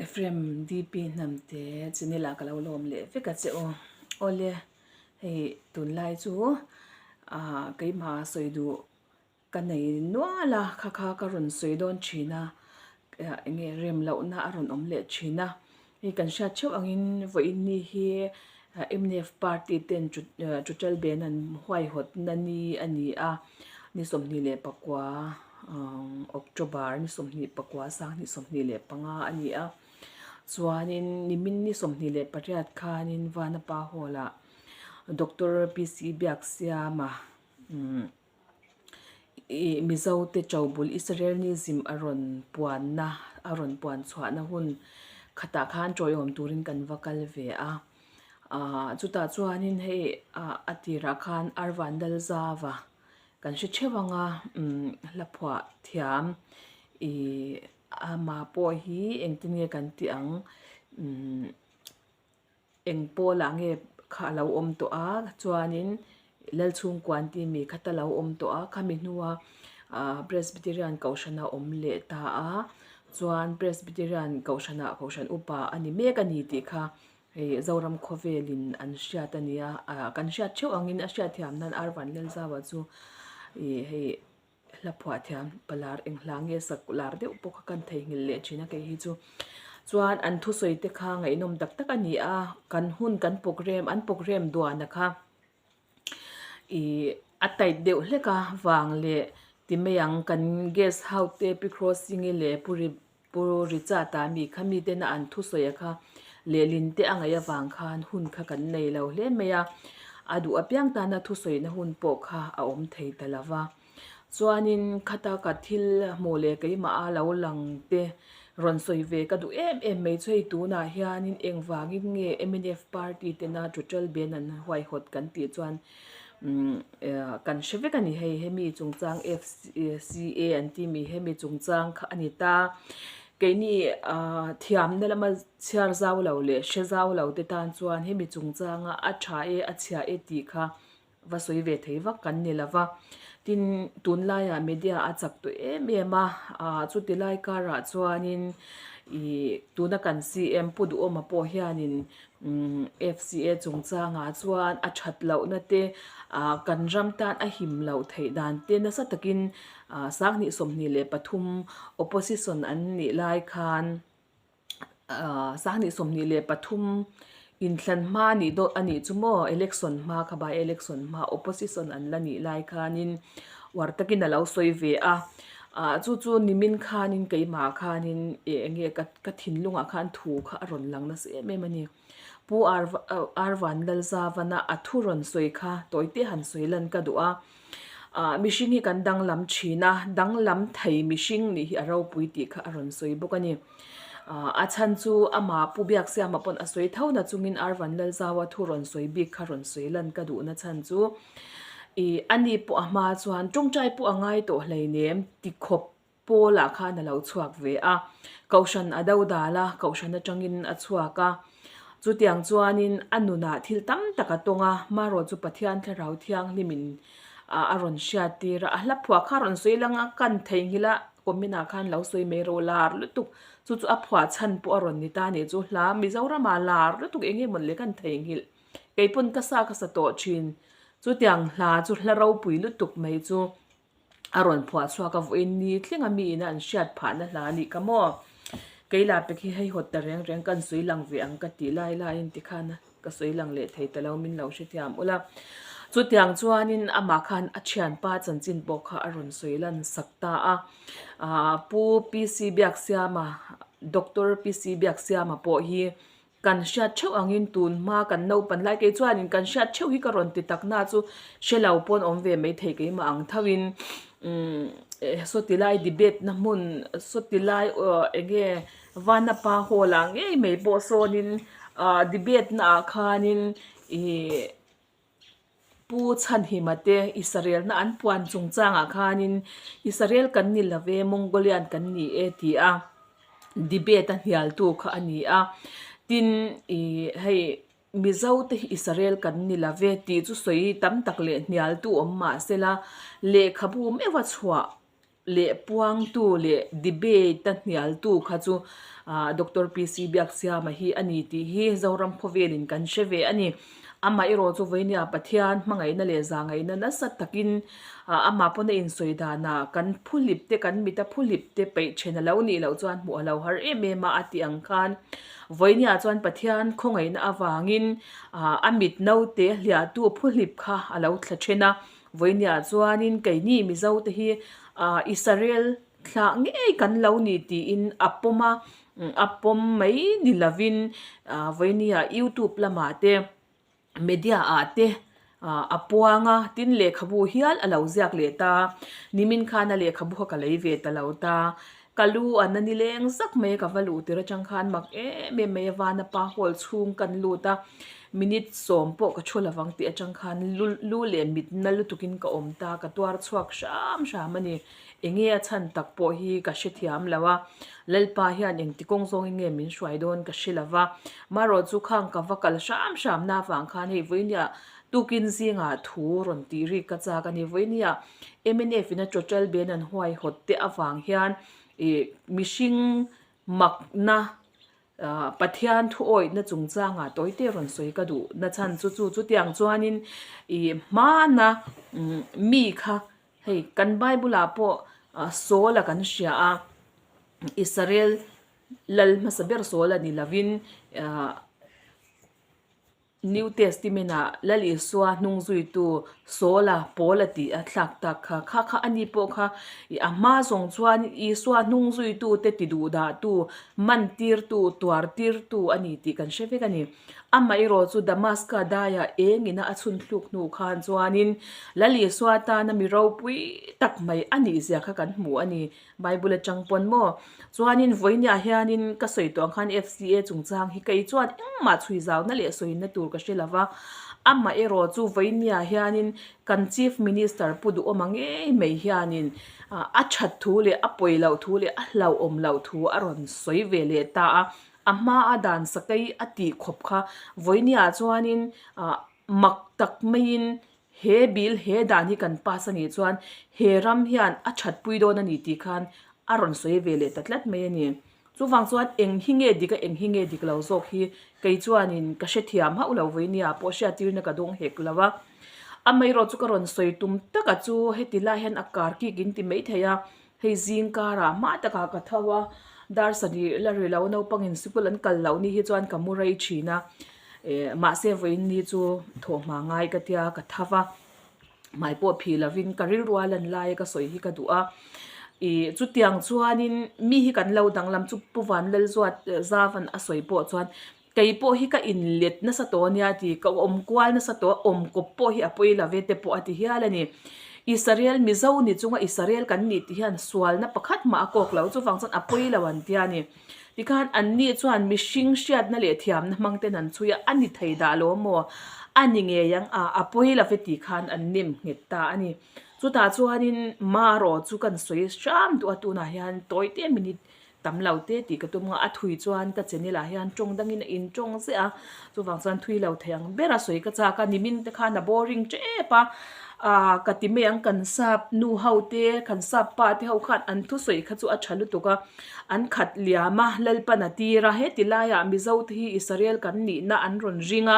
Ephraim DP Hnamte channel ah ka lo lawm leh vek a che aw. Awle hei tunlai chu ah keimah sawi duh Ka nei nual a, kha kha ka rawn sawi dawn thin a, eng nge rem lohna a rawn awm leh thin a. Hei kan hriat theuh angin vawiin ni hi mnf party ten Tuchal Ben an huaihawtna ni a ni a, ni 29 October ni 29 2025 a ni a. Chuanin nimin ni 28 khanin Vanapa Hall ah Doctor PC Biaksiama umm. Ih Mizote Chobul Israelism a rawn puanna a rawn puan chhuahna hun khatah khan tawiawm turin kan va kal ve a ah chutah chuanin hei ah a tirah khan Arvandalzava kan hre theuh ang a umm hla phuah thiam ih amah pawh hi engtin nge kan tih ang umm. Eng pawlah nge kha a lo awm tawh a chuanin Lalchhungkua an tih mi kha ta lo awm tawh a khami hnua ah Presbyterian kohhran a awm leh ta a chuan Presbyterian kohhranah kohhran upa a ni mek a ni tih kha hei Zoram khawvelin an hriat a ni a ah kan hriat theuh angin a hriatthiam nan Arvanlalzaua chu ih hei. Hla phuah thiam palar eng hla nge sak lar deuh pawh kha kan theihnghilh leh thin a kei hi chu. Chuan an thusawi te kha ngaihnawm tak tak a ni a, kan hun kan program an program duana kha ih a tight deuh hlek a vang leh ti mai ang kan guest house te pi crossing-i leh pu ri pu Richard-a mi kha mi tena an thusawi a kha lehlin te a ngaih avang khan hun kha kan nei lo hle mai a, a duh apiang tana thusawina hun pawh kha a awm thei ta lo va. Chuanin khata ka thil hmuh leh keimah a lo lang te rawn sawi ve ka duh em em mai chu hei tunah hianin engvangin nge mnf party tena total ban an huaihawt kan tih chuan umm kan hre vek a ni hei hemi chungchang FCA an tih mi hemi chungchang kha a ni ta keini ah thiamna lama chhiar zau lo leh hre zau lo te tan chuan hemi chungchanga a tha e a chhia e tih kha va sawi ve thei vak kan ni lo va tin tunlaiah media a chak tawh em em a ah chuti lai karah chuanin ih tuna kan CM Pu Duhawma pawh hianin umm FCA chungchangah chuan a that lohna te ah kan ram tan a him loh theih dan te nasa takin ah 2023 opposition an nih lai khan. Ahh 2023 inthlan hma nih dawt a nih chu maw election hma kha by election hma opposition an la nih lai khanin uar takin a lo sawi ve a ah chu chu nimin khanin keimah khanin ih eng nge ka ka thinlungah khan thu kha a rawn lang nasa em em a ni Pu Arvanlalzavana a thu rawn sawi kha tawite han sawi lan ka duh a. Ah mihring hi kan danglam thin a, danglam thei mihring nih hi a ropui tih kha a rawn sawi bawk a ni. Ah a chhan chu amah Pu Biaksiama pawn a sawi tho na chungin Arvanlalzaua thu rawn sawi bik kha rawn sawi lan ka duhna chhan chu ih ani pawh a hma chuan tawngtai pawh a ngai tawh hleinem ti khawp Paul-ah khan a lo chhuak ve a, Kohhran a do dal a, Kohhran atangin a chhuak a. Chutiang chuanin a nunah thil tam tak a tawng a, marawh chu Pathian Thlarau Thianghlimin a rawn hriattir a, a hla phuah kha a rawn sawi lang a, kan theihnghilh a, comment-ah khan lo sawi mai rawh lar lutuk, chu chu a phuah chhan pawh a rawn ni ta a nih chu, hla Mizoramah lar lutuk eng nge mawn le kan theihnghilh, kei pawn ka sa ka sa tawh thin, chutiang hla chu hla ropui lutuk mai chu. A rawn phuah chhuak a vawiin ni thleng a mi ina an hriat phahna hla a nih kha maw? Kei lah pek hi hei hawt ta reng reng kan sawi lang ve ang ka tih lai laiin tikhan ka sawi lang leh thei ta lo min lo hrethiam ula. Chutiang chuanin amah khan a thianpa chanchin pawh kha a rawn sawi lan sak ta a. Aaa Pu PC Biaksiama Doctor PC Biaksiama pawh hi Kan hriat theuh angin tun hma kan naupan lai kei chuanin kan hriat theuh hi ka rawn ti tak na chu hre lo pawn awm ve mai thei keimah ang thoin umm sawti lai debate na hmun sawti lai aw eng nge Vanapa hall ah ngei mai pawh sawnin ah debate na ah khanin ihh Pu Chhanhima te Israel-na an puan chungchangah khanin Israel kan ni lo ve, Mongolian kan ni e ti a debate a hnialtu kha a ni a. Tin, ih hei Mizo te hi Israel kan ni lo ve tih chu sawi tam tak leh hnialtu awm mah sela lehkhabu meuha chhuah. leh puangtu leh debate a hnialtu kha chu Doctor PC Biaksiama hi a ni tih hi Zoram khawvelin kan hre ve a ni. Amaherawh chu vawinia Pathian hmangaihna leh zahngaihna nasa takin amah pawn a insawi danah kan phuhlip te kan mita phuhlip te peih then a lo nih loh chuan hmuh a lo har em em a a tih ang khan vawinia chuan Pathian khawngaihna avangin a mit naute hliahtu phuhlip kha a lo thla then a. Vawinia chuanin keini Mizo te hi Israel thlah ngei kan lo ni tiin a pawm a, a pawm mai ni lovin vawinia youtube lamah te media ah te a puang a, tin lehkhabu hial a lo ziak leh ta, nimin khan a lehkhabu kha ka lei ve ta lo ta, ka lu a na nileng zak mai a ka va luh tir atang khan mak em em mai a vana pa hall chhung kan lut a, minute sawm pawh ka thu lovang tih atang khan lu lu leh mit na lutukin ka awm ta, ka tuar chhuak hram hram a ni. Enge a chhan tak pawh hi ka hre thiam lo a, Lalpa hian engti kawng zawngin nge min hruai dawn ka hre lo va, marawh chu khang ka va kal hram hram na avang khan hei vawinia tukin zingah thu rawn tih rik ka chak a ni. Vawinia mnf in a total ban an huaihawt te avang hian ih mihring makna Pathian thu awihna chungchangah tawite rawn sawi ka duh na chhan chu chu chutiang chuanin ih hmana mi kha Hei kan Bible ah pawh Saul a kan hria a, Israel lal hmasa ber Saul a ni lovin New Testament ah Lal Isua hnung zuitu Saul a Paul a tih a thlak tak kha, kha kha a ni pawh kha a hma zawng chuan Isua hnung zuitu te ti duh dah tu, man tir tu, tuar tir tu a ni tih kan hre vek a ni. Amaherawh chu Damaska daia eng ina a chhun thluk hnu khan chuanin Lal Isua tana mi ropui tak mai a nih zia kha kan hmu a ni. Bible atang pawn maw? Chuanin vawinia hianin ka sawi tawh ang khan FCA chungchang hi kei chuan engmah chhui zauna leh sawina tur ka hre lo va. Amaherawh chu vawinia hianin kan Chief Minister Pu Duhawma ngei mai hianin a that thu leh a pawi loh thu leh a hlauhawm loh thu a rawn sawi ve leh ta a. A hma a dan sakei a tih khawp kha vawinia chuanin ah mak tak maiin he bill he dan hi kan pass a nih chuan he ram hian a that pui dawn a ni tih khan a rawn sawi ve leh ta tlat mai a ni. Chuvang chuan eng hi nge dik a eng hi nge dik lo zawk hi kei chuanin ka hrethiam hauh lo vawinia pawh hriattirna ka dawng hek lo a. Amaherawh chu ka rawn sawi tum taka chu heti lai hian a kar kik in ti maithei a. Hei zing karah hma takah ka tho a, dar sarih la ri lo naupangin sikul an kal loh ni hi chuan ka mu rei thin a, eh mahse vawiin ni chu thawhhma ngai ka tia ka tho va, hmai pawh phih lovin ka rilrua lan laia ka sawi hi ka duh a, ih chutiang chuanin mi hi kan lo danglam chu Pu Vanlalzuat Zavan a sawi pawh chuan kei pawh hi ka inlet nasa tawh ania ti ka awm kual nasa tawh a awm kawp pawh hi a pawi lo ve te pawh a ti hial a ni. Israel Mizo ni chunga Israel kan nih tih hian sualna pakhat mah a kawk lo chuvang chuan a pawi lo an tia a ni. Tikhan an ni chuan mihring hriatna leh thiamna hmang ten an chhui a, a ni thei dah lo maw? A ni ngei ang a, a pawi lo ve tih khan an nem nghet ta a ni. Chutah chuanin marawh chu kan sawi hram duh a tunah hian tawi te minute Tam lo te tih ka tum nga, a thui chuan ka channel ah hian tawng dangin a in tawng ziah a, chuvang chuan thui lo thei ang ber a sawi ka chak a, nimin te khan a boring tep a, ah ka ti mai ang kan sap nu ho te kan sap pa te ho khan an thusawi kha chu a tha lutuk a, an khat liam a Lalpan a tir a, heti laiah Mizo te hi Israel kan nihna an rawn ring a,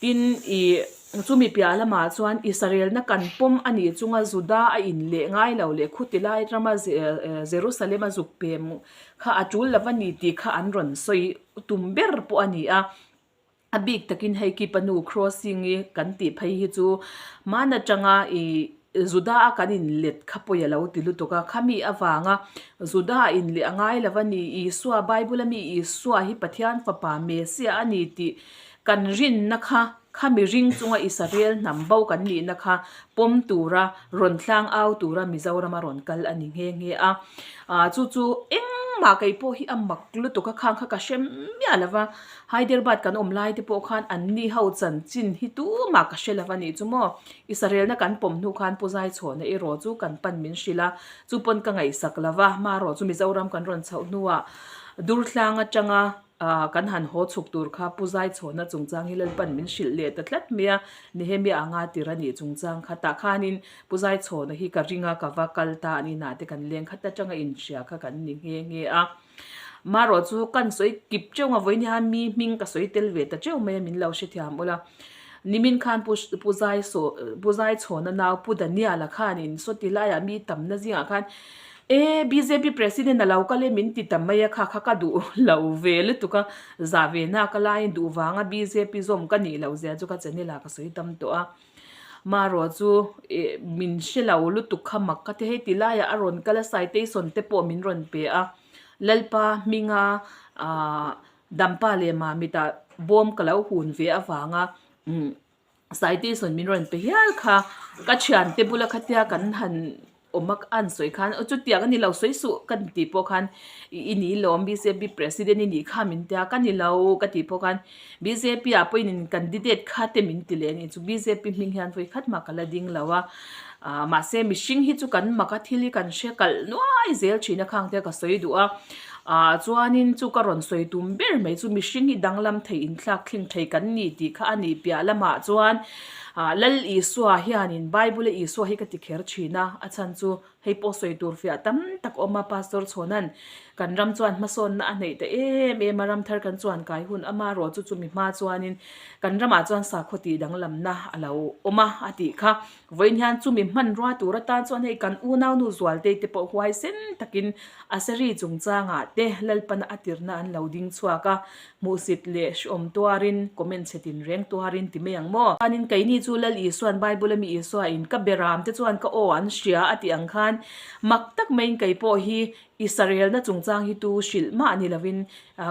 tin ih. Chumi piah lamah chuan Israelna kan pawm a nih chunga Juda a in leh ngai lo leh khuti lai rama Jerusalem a zuk pem kha a tul lo a ni tih kha an rawn sawi tum ber pawh a ni a. A bik takin hei Kipa nu crossing i kan tih phei hi chu hman atanga ih Juda a kan in let kha pawi a lo ti lutuk a, khami avanga Juda a in leh a ngai lo a ni, Isua Bible a mi Isua hi Pathian fapa Messiah a ni tih kan rinna kha Kha mihring chunga Israel hnam bo kan nihna kha pawm tura rawn tlang au tura Mizorama rawn kal a ni nghe nghe a. Aaa chu chu engmah kei pawh hi a mak lutuk a, khang kha ka hre miah lo va, Hyderabad kan awm lai te pawh khan an ni ho chanchin hi tumah ka hre lo va nih chu maw. Israelna kan pawm hnu khan Pu Zaichhawna erawh chu kan pan min hrilh a, chu pawn ka ngaihsak lo va, marawh chu Mizoram kan rawn chhoh hnuah Durtlang atanga. Ah, kan han haw chhuk tur kha Pu Zaichhawna chungchang hi Lalpan min hrilh leh ta tlat mai a, Nehemia anga tir a nih chungchang kha tah khanin Pu Zaichhawna hi ka ring a, ka va kal ta a ni nah te kan leng khat atanga inhria kha kan ni nghe nghe a. Marawh chu kan sawi kip teuh ang a, vawiin hian mi hming ka sawi tel ve ta teuh mai a, min lo hrethiam ula. Nimin khan Pu Pu Zaisaw Pu Zaichhawna nau Pu Daniel-a khanin sawti laiah mi tamna zingah khan E, bjp President a lo kal e min ti ta mai a, kha kha ka duh lo ve lutuk a, zah ve nak a laiin duh vanga bjp zawm ka nih loh zia chu ka channel ah ka sawi tam tawh a. Marawh chu eh min hre lo lutuk kha mak ka ti hei ti laiah a rawn kal a citation te pawh min rawn pe a, Lalpa hminga ah Dampa leh Mamita bawm ka lo hun ve avanga umm Citation min rawn pe hial kha ka thiante bula khatia kan han awm a an sawi khan aw chutiang a ni lo sawi suh ka tih pawh khan i ni lawm bjp president i nih kha min tia ka ni lo ka tih pawh khan bjp ah pawhin in candidate kha te min ti leh a ni chu bjp hming hian vawi khat mah ka la ding lo a ah mahse mihring hi chu kan mak a thil hi kan hre kalh nuai zel thin a khang te ka sawi duh a ah chuanin chu ka rawn sawi tum ber mai chu mihring hi danglam thei inthlak thleng thei kan ni tih kha a nih piah lamah chuan ah Lal Isua hianin Bible a Isua hi ka ti kher thin a a chhan chu hei pawh sawi tur fiah tam tak a awm a Pastor Chhawnan kan ram chuan hmasawnna a hneih ta em em a ram thar kan chuan kai hun amarawh chu chumi hma chuanin kan ramah chuan sakhaw tih danglamna a lo awm a a tih kha. Vawiin hian chumi hmanrua tur atan chuan hei kan unaunu Zualtei te pawh huaisen takin Aseri chungchangah te Lalpana a tirna an lo ding chhuak a, hmuhsit leh hriawm tuarin comment chhe tinreng tuarin ti mai ang maw? Chuanin keini chu Lal Isua'n Bible ami Isuain ka beram te chuan ka aw an hria a tih ang khan mak tak maiin kei pawh hi Israelna chungchang hi tu hrilh mah ni lovin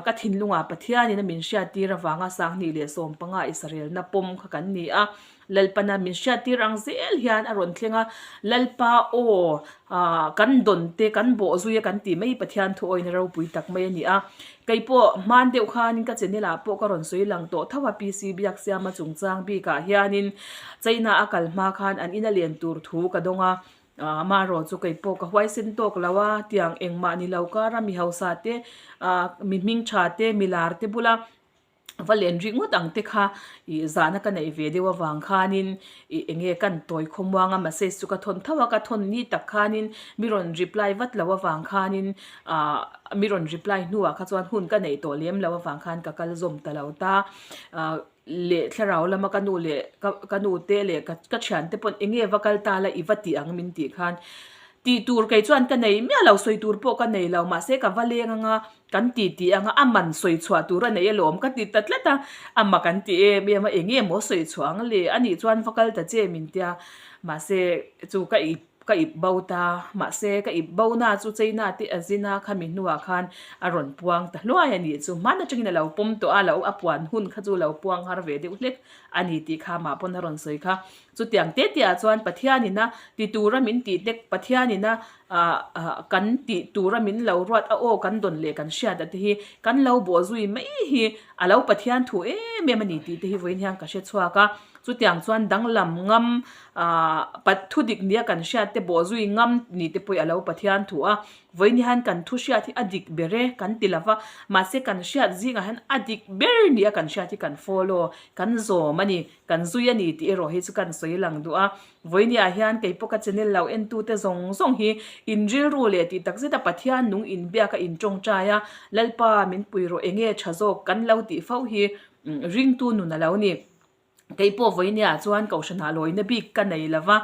ka thinlungah Pathianin a min hriattir avanga 2015 Israelna pawm kha kan ni a. Lalpana min hriattir ang zel hian a rawn thleng a, Lalpa aw kan dawn te kan bawh zui a kan tih mai Pathian thu awina ropui tak mai a ni a. Kei pawh hman deuh khanin ka channel ah pawh ka rawn sawi lang tawh tho a PC Biaksiama chungchang bikah hianin China a kal hma khan an ina len tur thu ka dawng a, amaherawh chu kei pawh ka huaisen tawk lo a, tiang engmah ni lo kara mi hausa te mi hming tha te mi lar te bula va len rih ngawt ang te kha ih zahna ka neih ve deuh avang khanin ih eng nge kan tawi khawmuang a message chu ka thawn tho a ka thawn ni tak khanin mi rawn reply vat lo avang khanin ah mi rawn reply hnuah kha chuan hun ka neih tawh lem lo avang khan ka kal zawm ta lo ta ah leh thlarau lama ka nu leh ka ka nu te leh ka ka thiante pawn eng nge va kal ta la i va tih ang min tih khan tih tur kei chuan ka nei miah lo sawi tur pawh ka nei lo mahse ka va leng anga Kan ti tih anga a man sawi chhuah tur a nei alawm ka ti ta tlat a, a mak an ti em em a, eng nge maw sawi chhuah ang le, anih chuan va kal ta che min tia, mahse chu ka ip ka ip bo ta, mahse ka ip bo na chu China te a zin a khami hnuah khan a rawn puang ta hluai a nih chu, hman atangin a lo pawm tawh a, lo a puan hun kha chu lo puang har ve deuh hlek a ni tih kha amah pawn a rawn sawi kha, chutiang te te ah chuan Pathianina ti tura min tih hlek Pathianina Ah kan tih tura min lo ruat a aw kan dawn leh kan hriat a te hi kan lo bawh zui mai hi a lo Pathian thu em em a ni tih te hi vawiin hian ka hre chhuak a. Chutiang chuan danglam ngam ah thu dik nia kan hriat te bawh zui ngam ni te pawh hi a lo Pathian thu a. Vawiin hian kan thu hriat hi a dik ber e kan ti lova mahse kan hriat zingah hian a dik ber nia kan hriat hi kan follow kan zawm a ni. Kan zui a ni tih erawh hi chu kan sawi lang duh a. Vawinia hian kei pawh ka channel lo entute zawng zawng hi in rilru leh tih tak zeta Pathian nung inbiak a in tawngtai a, Lalpa min pui rawh enge tha zawk kan lo tih fo hi ringtu nun a lo ni. Kei pawh vawinia chuan Kohhranah lawina bik ka nei lo va,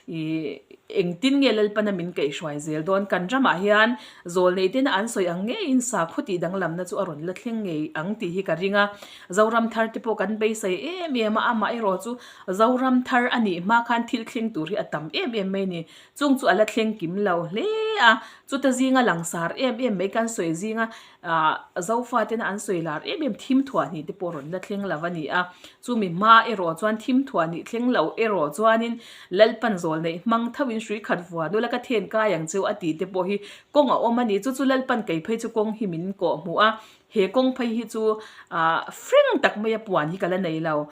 ih engtin nge Lalpana min kaihhruai zel dawn? Kan ramah hian zawlnei tena an sawi ang ngeiin sakhaw tih danglamna chu a rawn la thleng ngei ang tih hi ka ring a. Zoram thar te pawh kan beisei em em a, amah erawh chu Zoram thar a nih hma khan thil thleng tur hi a tam em em mai a ni. Chung chu a la thleng kim lo hle a, chuta zinga langsar em em mai kan sawi zinga ah Zofa tena an sawi lar em em thim thuah hnih te pawh rawn la thleng lo a ni a. Chumi hma erawh chuan thim thuah hnih thleng lo erawh chuanin Lalpan zawl neih hmang thoin hrui khat vua nula ka then kai ang cheu a tih te pawh hi kawng a awm a ni. Chu chu Lalpan kei phei chu kawng hi min kawh hmuh a, He kawng phei hi chu ah frank tak maia puan hi ka la nei lo,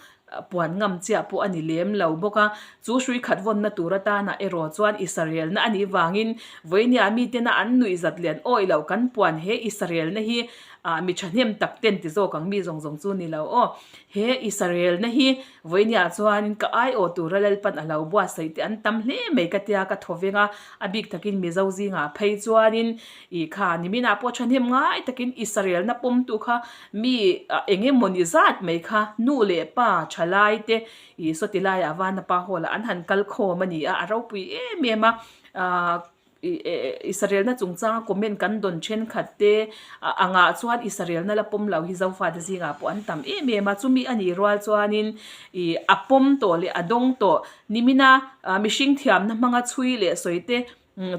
puan ngam chiah pawh a ni lem lo bawk a, chu hrui khat vawnna tur atana erawh chuan Israelna a nih vangin vawinia mitena an nuih zat lian awih loh kan puan he Israelna hi Ah mi thahnem tak ten ti zawk ang mi zawng zawng chu ni lo aw. He Israel-na hi vawinia chuanin ka aiawh tura Lalpan a lo buatsaih te an tam hle mai ka tia ka thaw veng a, a bik takin Mizo zingah phei chuanin ih kha niminah pawh thahnem ngai takin Israel-na pawmtu kha mi eng emawni zat mai kha nu leh pa thalai te ih sawti laiah Vanapa Hall-ah an han kal khawm a ni a, a ropui em em a. Ah. Israelna chungchanga comment kan dawn thenkhat te angah chuan Israelna la pawm lo hi Zofate zingah pawh an tam em em a, chumi a nih rual chuanin ih a pawm tawh leh a dawng tawh nimina mihring thiamna hmanga chhui leh sawi te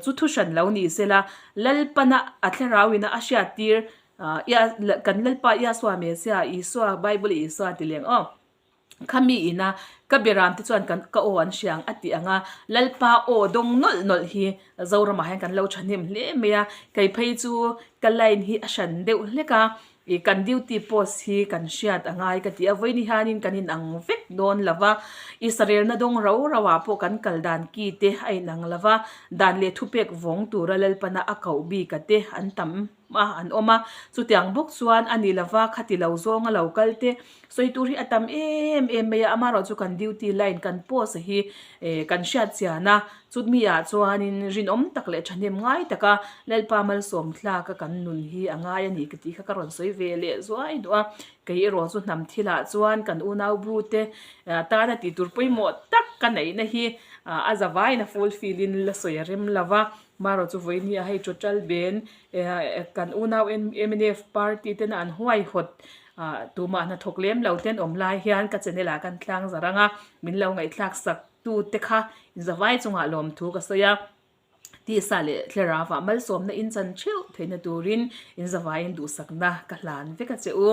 chu thu hran lo ni sela Lalpana a thlarauina a hriattir kan Lalpa Iasua Messiah Isua Bible Isua ti leng aw. Khami ina ka beram te chuan kan ka aw an hria ang a tih ang a, Lalpa aw dawng nawlh nawlh hi Zoramah hian kan lo thahnem hle mai a, kei phei chu ka line hi a hran deuh hlek a, ih kan duty post hi kan hriat a ngai ka ti a, vawiin hianin kan inang vek dawn lo va, Israel na dawng rau rau ah pawh kan kal dan ki te a inang lo va, dan leh thupek vawng tura Lalpana a koh bik a te an tam. a an awm a, chutiang bawk chuan a ni lova khati lo zawnga lo kal te sawi tur hi a tam em em mai a, amaherawh chu kan duty line kan post a hi eh kan hriat chian a, chutmi ah chuanin rinawm tak leh thahnem ngai taka Lalpa malsawm thlak a kan nun hi a ngai a ni ka tih kha ka rawn sawi ve leh zuai duh a, kei erawh chu hnam thil ah chuan kan unau bru te tana tih tur pawimawh tak ka neihna hi a zavaiin a fulfill in la sawi a rem lova. Marawh chu vawinia hei total ben kan unau mnf party tena an huaihawt ah tumah hnathawk lem lo ten awm lai hian ka channel ah kan tlang zar ang a, min lo ngaihthlak sak tu te kha inzavai chungah lawmthu ka sawi a, tisa leh thlarau ah malsawmna in chan theuh theihna turin inzavaiin duhsakna ka hlan vek a che u.